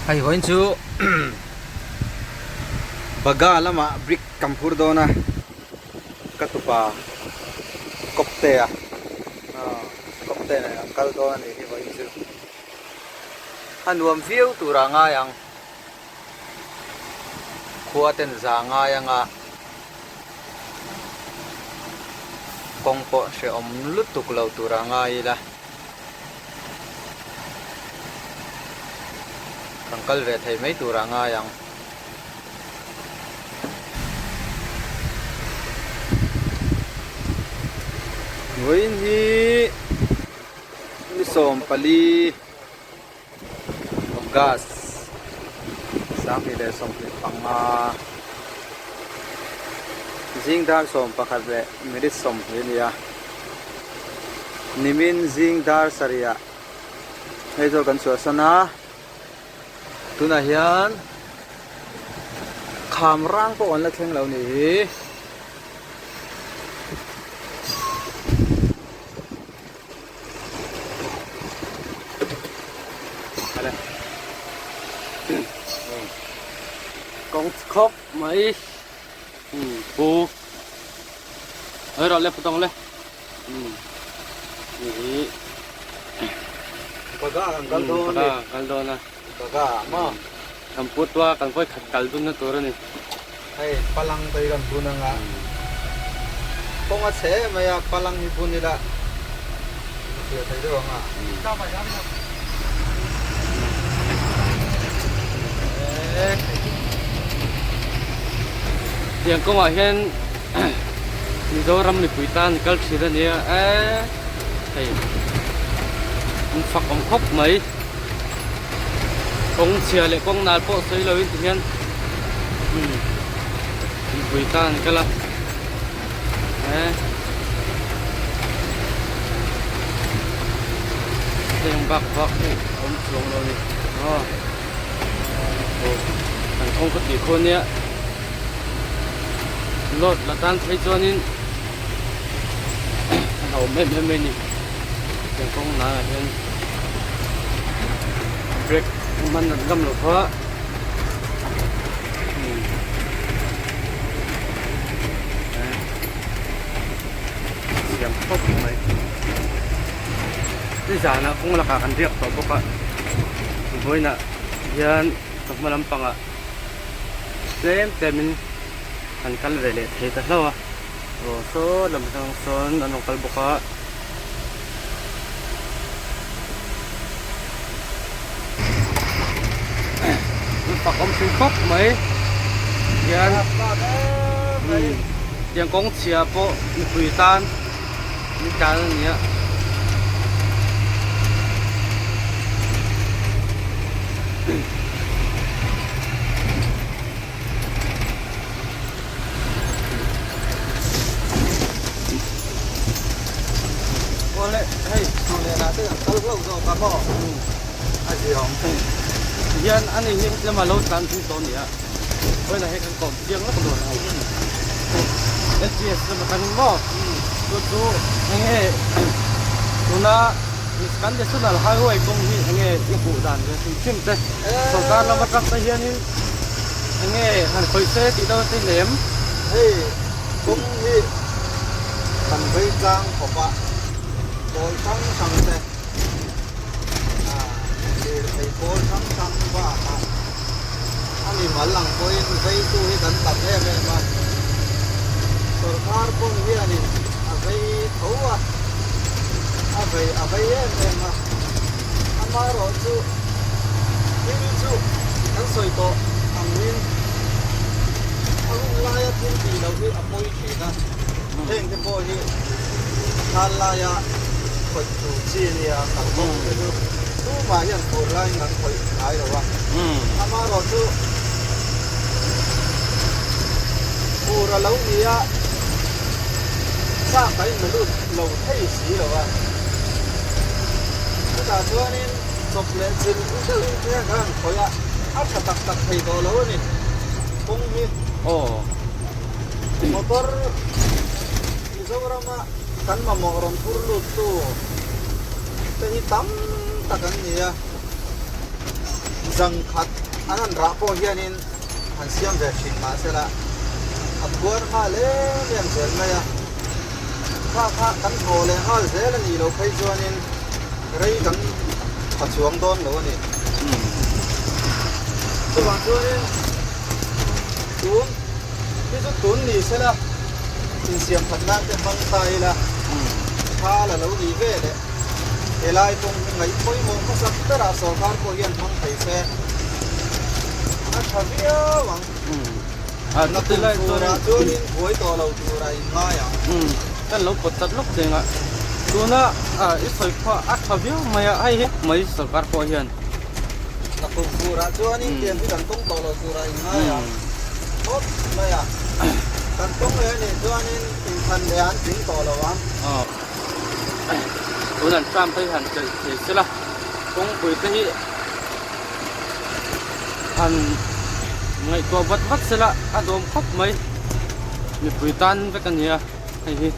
Hei vawiin chu Baga lamah brick kan phur dawn a, ka tupa Kawptea Kawptea nen an kal dawn a nih hi vawiin chu. A nuam viau turah ngai ang. Khua ten za ngai anga kawng pawh hrehawm lutuk lo turah ngai ila. Kan kal ve thei mai turah ngai ang. Vawiin hi ni 14 August 2025 zing dar 11 leh minute 20 a ni a. Nimin zing dar sarih ah Aizawl kan chhuahsan a, tunah hian kham rang pawh an la thleng lo nih hi. Kawng khawp mai pu rawh le pu tawng le. Ni Baga kan kal dawn a ni. Baga kal dawn a. Baga maw? Kan pu tua kan vawi khat kal dun na tur a ni. Hei palang te hi kan bun anga kawng a chhe em mai a palang hi bun ila a fiah thei deuh ang a. Tiang kawngah hian Mizoram mipui tan kal thin a nia e hei an fak awm khawp mai kawng chhia leh kawng nal pawh sawi lo in ti hian mipui tan an kal a e heng bak bak hi a awm chuang lo a ni aw kan kawng ka tih khaw nia. Load la tan phei chuanin a hlauhawm em em mai a ni tiang kawng naiah hian brake hman an ngam lo kha siam khawp mai nizanah kawng lakah kan riak tawh bawk a vawiinah hian chawhma lampangah. Tlem tlemin an kal ve leh thei ta hlauh a aw saw lam atang sawn an rawn kal bawk a an fak awm thin khawp mai hian tiang kawng chhia pawh mipui tan min tlan a ni a. Awle hei Suhliana te kan kal hlauh zawk a maw a ziawm hian ani hi tlema lo tlan thui tawh a ni a vawiinah hian kan kawm chiang lawk dawn a LPS lama kan maw chu chu enge tuna kan national highway kawng hi enge i hmuh dan ve hrim hrim te sorkar lama tang te hianin enge han khawih se tih deuh te lem. Hei kawng hi kan vei tlang khawp a pawl hrang hrang te lirthei pawl hrang hrang bakah a mimal ang pawhin veitu hi kan tam em em a, sorkar pawh hianin a vei tho a, a vei a vei em em a, amaherawhchu thil chu kan sawi tawh angin a hun laia thil tih loh hi a pawi thin a, heng te pawh hi thal laia khawih tur chi a nia, kalkawng te chu tumah hian fur laiin kan khawih ngai lo a, amaherawhchu fur a lo ni a, chak a inla lut lo thei si lo a, chutah chuanin chawp leh chilh deuhin te hian kan han khawih a, a tha tak tak thei tawh lo a ni kawng hi. Motor Mizorama kan mamawh rawn phur lut tu te hi tam tak an ni a. Zangkhat an han rah pawh hianin han siam ve thin mah sela a phuar nghal em em zel mai a, kha kha kan thaw leh nghal zel a nih loh phei chuanin rei kan tha chuang dawn lo a ni. Chuvang chuanin tun hi chu tun ni sela insiam that nan te hmang ta ila tha la lo ni ve leh. Helai kawng hi ngaih pawimawh hmasak berah sawrkar pawh hian hmang thei se a tha viau ang. Nakum turah chuanin buai tawh lo tura in ngai ang. Kan lo pawt chat lawk cheng a, tuna i sawi kha a tha viau mai a, hei hi mai sawrkar pawh hian. Nakum turah chuanin tiang hi kan tawng tawh lo tura in ngai ang khawp mai a, kan tawng leh anih chuanin inthlan leh an tling tawh lo ang. Tun an tram te hi han chelh thei sela kawngpui te hi han ngaihtuah vat vat sela a dawm khawp mai mipui tan vek a nia hei hi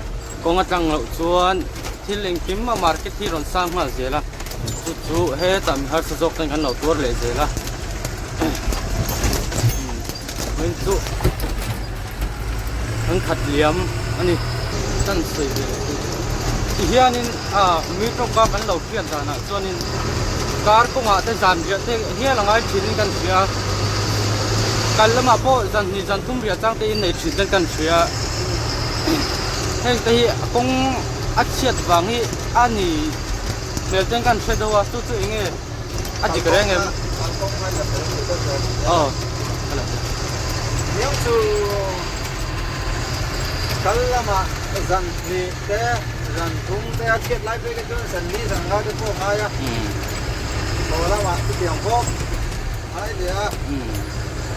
kawng atang loh chuan thil engkim a market hi rawn sang nghal zel a chu chu hetah mi harsa zawk ten kan lo tuar leh zel a vawiin chu an khat liam a ni kan sawi ve leh chu ti hianin ah mi tawka kan lo hriat danah chuanin car kawngah te zan riah te hial a ngai thin in kan hria a kal lamah pawh zan hnih zan thum riah chang te in nei thin ten kan hria heng te hi a kawng a chhiat vang hi a ni hmel ten kan hre deuh a chu chu eng nge a dik reng em aw Niang chu kal lamah zan hnih te zan thum te a chhiat lai phei te chuan zan li zan nga te pawh a ngai a haw lamah chutiang bawk ngai leh a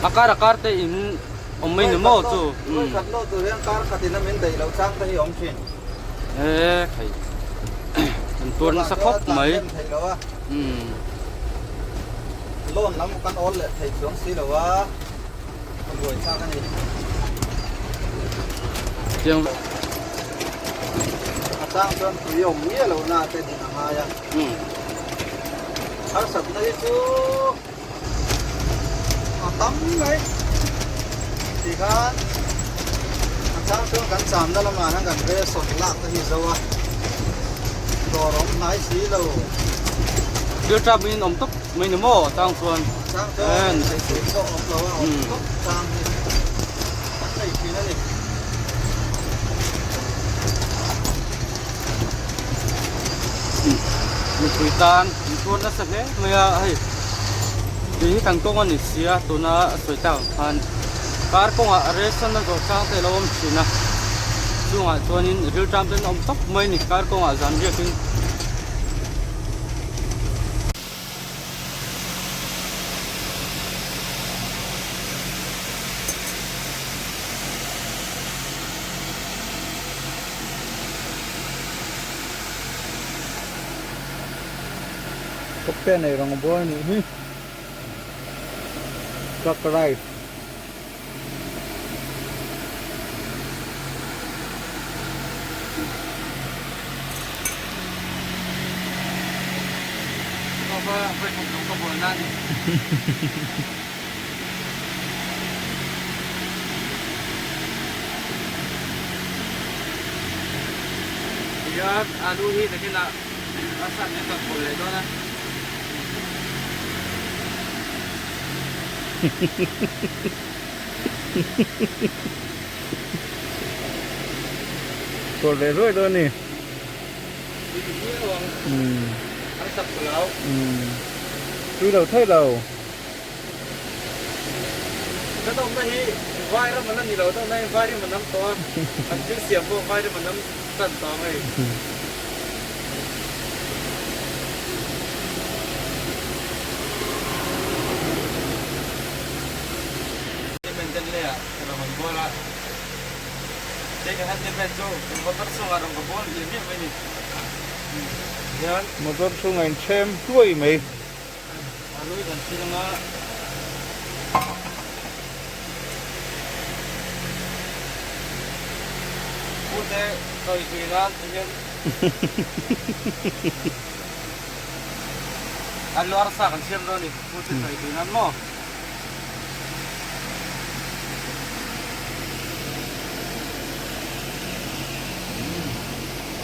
a kar a kar te in awm mai ni maw chu vawi khat lawh tur hian kar khatin a min daih loh chang te hi a awm thin e khai an tuar nasa khawp mai. Loan lam kan awl leh thei chuang si lo a, ka buai chak a ni. A chang chuan tui awm miah lo na te din a ngai a. Harsatna hi chu a tam mai ti khan a chang chuan kan chamna lamah hian kan ration lak te hi zo a dawr awm hnai si lo thil tap in awm tawp mai ni maw chang chuan chang chuan ei tur pawh awm lo a awm tawp chang hi kan nei thin a ni. Mipui tan an tuar nasa hle mai a hei tui hi kan kawng a ni si a tuna a sawi tak ang khan kar kawngah ration a zawh chang te a lo awm thin a chungah chuanin rilṭam te an awm tawp mai a ni kar kawngah zan riakin. Kawpte nei rawng bawl anih hi truck rice Tihian alu hi nakinah a sat in kan pawlh leh dawn a. Pawlh leh ruai dawn a ni. Tui lo thei lo. Kan awmna hi vai ram an la ni lo deuh nain vai rim an am tawh a, an thil siam pawh vai rim an am tan tawh ang hei. Cement leh ah rawng an bual a, kei ka handyman chu motor chungah rawng ka bual miah miah mai a ni. Hian. Motor chungah in chhem hluai mai. A lui kan thil anga. Pute sawi tui nan ti hian. Alu arsa kan siam dawn a ni pu chu sawi tih nan maw.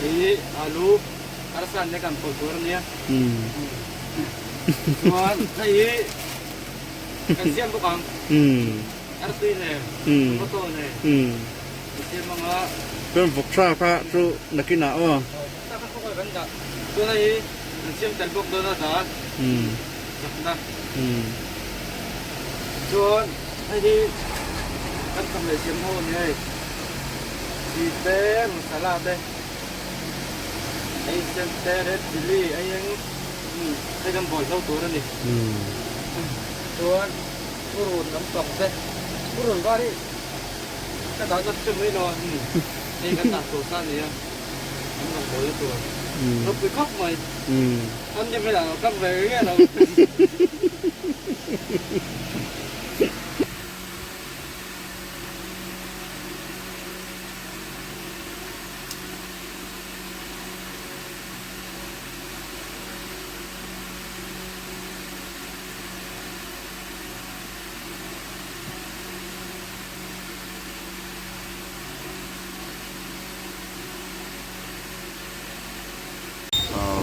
Hei alu arsa nia kan pawlh tur a nia. Chuan hei hi kan siam bawk ang. Artui nen, tomato nen kan siam ang a. Chuan vawk tha kha chu nakinah aw. Vawk tha kha khawngaih kan dah. Chuan hei hi kan siam tel bawk dawn a dah chakna. Chuan hei hi kan tham leh siam ho a ni hei. Chi te, masala te, ei sen te, red chilli, ei eng hei kan buai hlo tur a ni. Chuan purun lampang te, purun var hi ka dah zawt chu mai lo a, hei kan dah tur kha a ni a, an rawn bawl na tur ropui khawp mai, an ni hmel ah lo kak ve nge lo.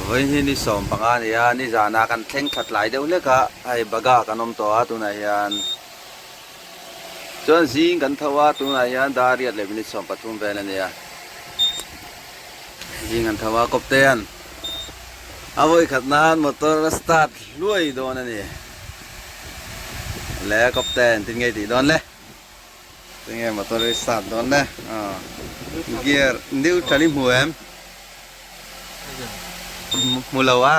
Vawiin hi ni 15 a ni a, nizana kan thleng thla tlai deuh hlek a, hei baga kan awm tawh a tunah hian chuan zing kan tho a tunah hian dar riat leh minute 13 vel a ni a, zing kan tho a kawptean a vawi khat nan motor a start hluai dawn a ni. Le kawpte engtin nge i tih dawn le? Tinge motor i start dawn le? Aw gear neutral i hmu em? Hmu lo a?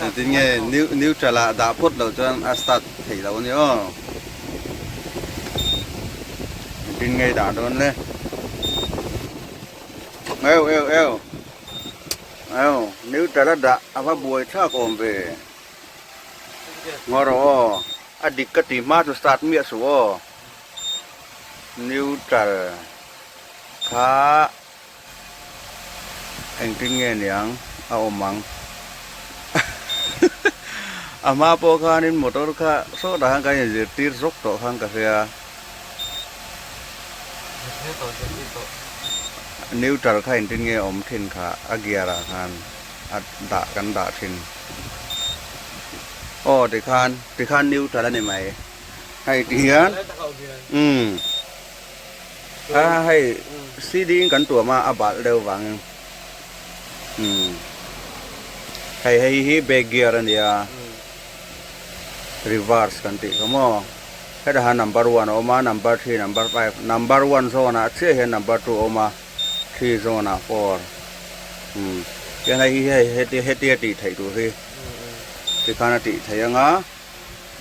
Engtin nge neutral ah dah phawt loh chuan a start theih loh a ni aw. Engtin nge i dah dawn le? Eu eu eu. Aw, neutral a dah a va buai thlak awm ve. Ngaw rawh aw, a dik ka ti hma chu start miah suh aw. Neutral kha engtin nge niang a awm ang. A hma pawh khanin motor kha sawtah khan kan inzirtir zawk tawh khan ka hria. Neutral kha engtin nge awm thin kha a gear ah khan a dah kan dah thin aw tikhan tikhan neutral a ni mai hei ti hian umm a hei C D in kan tuam a a balh deuh vangin umm hei hei hi back gear a nia reverse kan tih kha maw. Hetah hian number one a awm a, number three, number five, number one zawn ah chiah hian number two a awm a, three zawn ah four umm hian hei hi hei heti hetia tih theih tur hi tikhan a tih theih ang a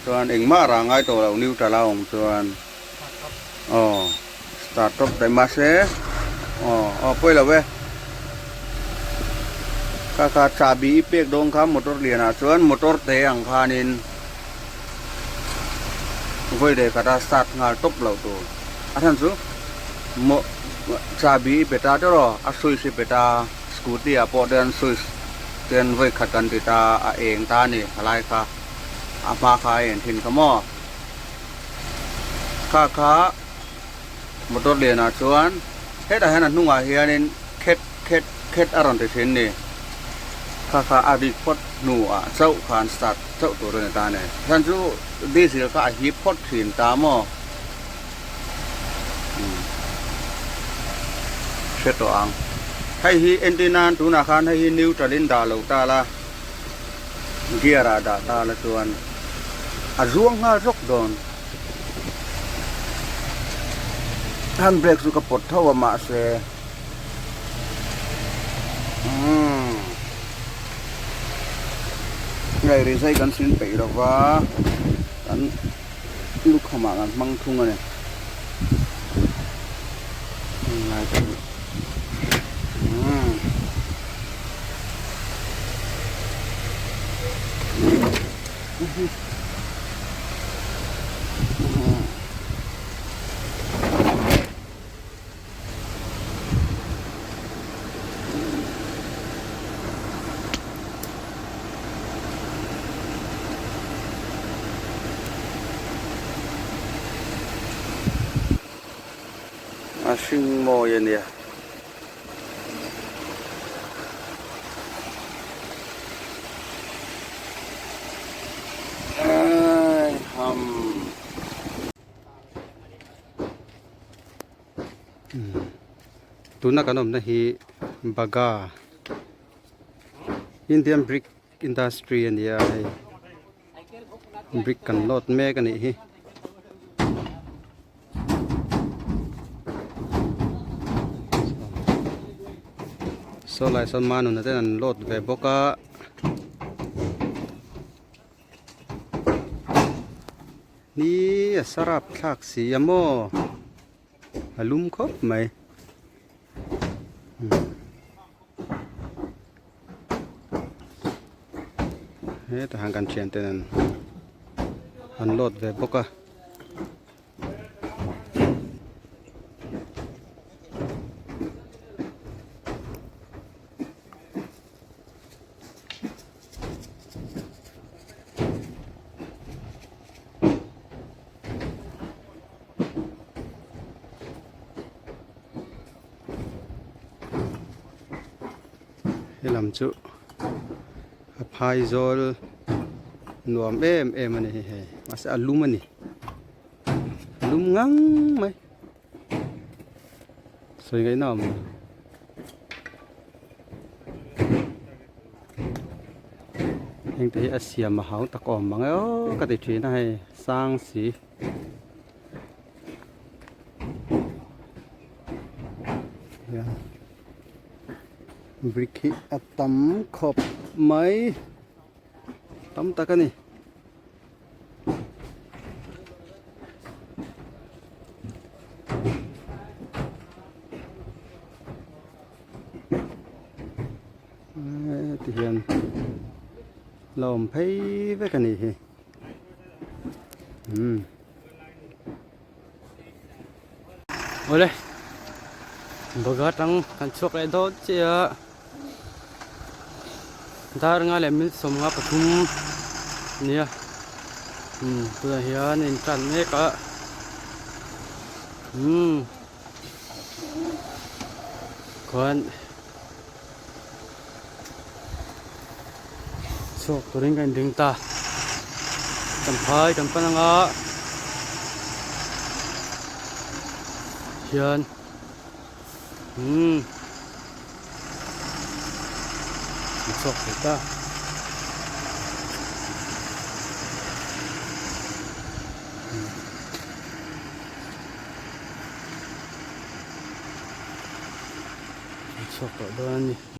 chuan engmah rah ngai tawh loh neutral a awm chuan aw start top daih mahse aw aw pawi lo e kha kha chahbi i pek dawn kha motor lian ah chuan motor te ang khanin. Vawi leh khat a start nghal tawp loh tur. A chhan chu maw chahbi i pe ta teuh rawh, a switch i pe ta, scooty ah pawh te an switch te an vawi khat kan ti ta a eng ta a ni halai kha a hma kha a en thin kha maw. Kha kha motor lianah chuan hetah hian a hnungah hianin khet khet khet a rawn ti thin ni. Kha kha a rik phawt hnuah chauh khan start chauh tur a ni ta a ni. Chhan chu diesel kha a hip phawt thin ta maw? Umm hre tawh ang. Hei hi entir nan tunah khan hei hi neutral in dah lo ta la, gear ah dah ta la chuan a zuang nghal zawk dawn. Hand brake chu ka pawt tho a mahse. Umm hei rizai kan sin peih lo va kan lukham ah kan hmang thung a ni umm. A hring mawi a nia. Tuna kan awmna hi Baga Indian Brick Industry a ni a hei brick kan load mek a nih hi. Saw lai sawn manuna ten an load ve bawk a. Ni a sarap thlak si a maw a lum khawp mai. Hetah hian kan thian ten an load ve bawk a. Helam chu a phaizawl nuam em em a ni hei mahse a lum a ni a lum ngang mai sawi ngaihna a awm lo. Heng te hi a siam a hau tak awm ang e aw ka ti thin a hei sang si. Brick hi a tam khawp mai tam tak a ni. Ti hian la awm phei vek a nih hi umm. Awle baga tang kan chhuak leh dawn chiah a dar nga leh minute 53 a nia umm tunah hian a intan mek a umm. Khuan chhuak turin ka inding ta champhai kan pan anga hian umm an chhuak thei ta. Chhuak tawh dawn a ni.